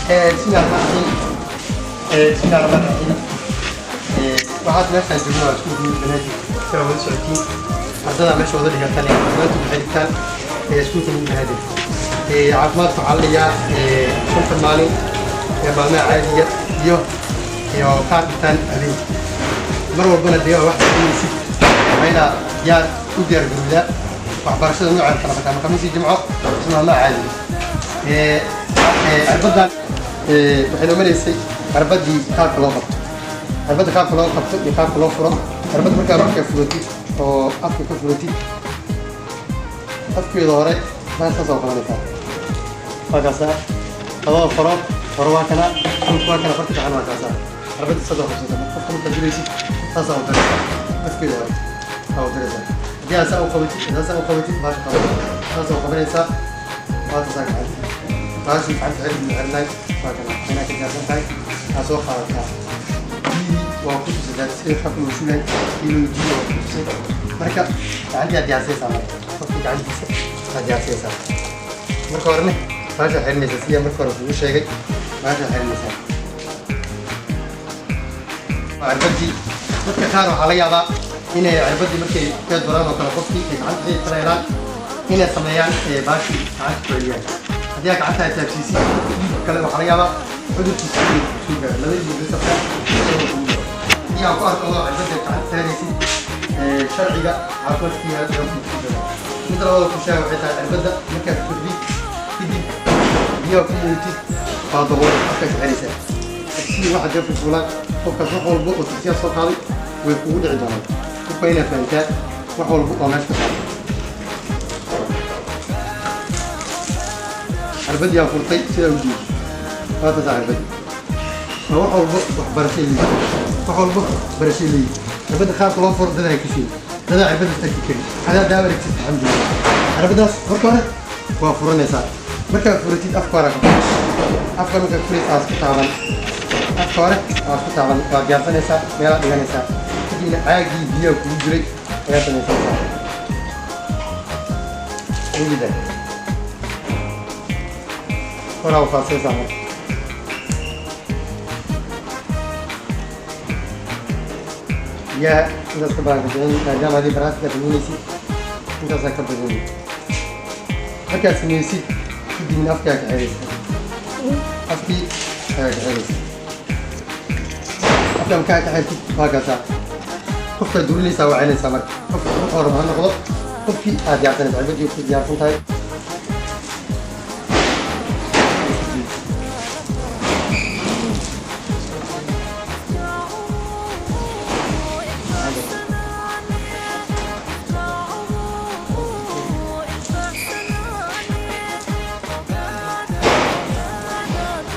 Bismillahi rahmaani rahiim. Bismillahi rahmaani rahiim. Waxaad meeshaan joogno waa iskuulka Banaadir. Sida wada socotiin, ardada meesha wada dhigatan ee dhammaantood waxay dhigtaan iskuulka Banaadir. Caafimaadka waxaa la dhigaa 5ta maalin ee maalmaha caadiga iyo qaar dhigtaan habeenkii. Mar walbana dee wax sameynaysid, waa inaa diyaar u diyaar garowdaa waxbarashada nooceeda kala bataa, ma Khamiis iyo Jimco mise maalmaha caadiga. Cirbadan waxay noo maraysay cirbadii qaabka loo qabto, cirbadda qaabka loo qabto iyo qaabka loo furo. Cirbadda markaa furatid oo afka ka furatid, afkeeda hore baa saas oo qabanaysaa. Waa kaasaa labada farood hore, waa kana, dhulka waa kana, farta gacan waa kaasaa. Cirbadda saas oo qabsata. Qofka markaad duraysid, saasaa u diraysaa, afkeeda hore saa u diraysaa. Haddii aad saa u qabatid, hadaa saa u qabatid, baasha qabatid, saas oo qabanaysaa. Waa taasaa gacanta, baashii gacanta xirmi xirnay, waa kana inaa ka diyaarsan tahay. Aa soo qaadataa biyihii, waa ku tusay sida qaabka loo shubay, kiiloojiya waa ku tusay. Marka gacantii aad diyaarsaysaa, marka qofka gacantiisa aad diyaarsaysaa. Marka horena baasha xirinaysaa, sidaa marka hore kugu sheegay, baasha xirinaysaa waa cirbadii. Dadka qaar waxaa laga yaabaa inay cirbadii markay ka duraan oo kale, qofkii ay gacanta xidid kala helaan, inay sameeyaan baashii gacanta ku celiyaan. Haddii aad gacanta aad taabsiisid dhiig kale, waxaa laga yaabaa cudurkiisa inuu soo gaaro labadii dhiig sabta. Haddii aan ku arko adoo cirbada gacanta saaraysid, sharciga caafimaadka yaala ayaa ku jira. Midda labada ku sheega waxay tahay, cirbadda markaad furdid kadib, biyaha ku muutid, waa daboolay, afka ka xiraysaa. Sidii waxa dee fufulaan qofkaas, wax walba oo tagsiyaa soo qaaday way kugu dhici doonaan. Qofka inaad fahantaa wax walba oo meesha ka socda. Cirbadii aa furtay, sidaa u jeedi, waa tasaa cirbadii. Waa wax walba waxbarashay leeyihin, wax walba barashay leeyihin. Cirbadda qaabka loo furo dadaa ka siin, dadaa cirbadaas arki karin. Hadaa daawa aragtid, alxamdulillah. Cirbadaas marka hore waa furanaysaa. Markaad furatid, afka hore ka fur. Afka markaad furaysa, aa isku taaban, afka hore waa isku taaban, waa diyaarsanaysaa, meelaad dhiganaysaa. Kadibna caagii biyaha kugu jiray ayaa samaysanaysaa. Ujeedaa, horaa u faasaysaa. Marka biyaha intaas ka badan ka bixin, maadaama adii baraasika samaynaysid, intaasaa ka badan. Markaad samaysid kadibna afkaa ka xiraysaa, afkii ayaa ka xiraysaa. Afka markaa ka xirtid, waa kaasaa. Qofkaad durinaysaa, waa celinaysaa. Marka qofka wax hore ha noqdo, qofkii aad diyaarsanaysa, cirbadii ku diyaarsan tahay.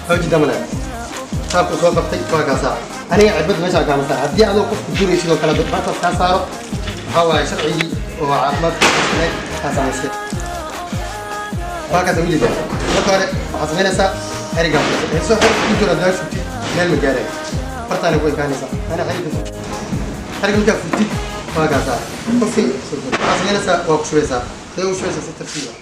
Hawji damana qaabku soo qabtay, waa kaasaa. Aniga cirbadda meeshaan kaama saar. Haddii adoo qofku duray sidoo kale badbaataas kaa saaro, waxaa waaye sharcigii oo caafimaadka kaa samaystay. Waa kaasa, ujeedaa. Marka hore waxaad samaynaysaa xerigaa soo xer ku jiro. Haddaa shubtid, meel ma gaaraya, fartaana ku ekaanaysaa. Ana xeriga, xeriga markaa furtid, waa kaasaa. Qofkii waxaad samaynaysaa, waa ku shubaysaa. Sidee u shubaysaa? Si tartiiba.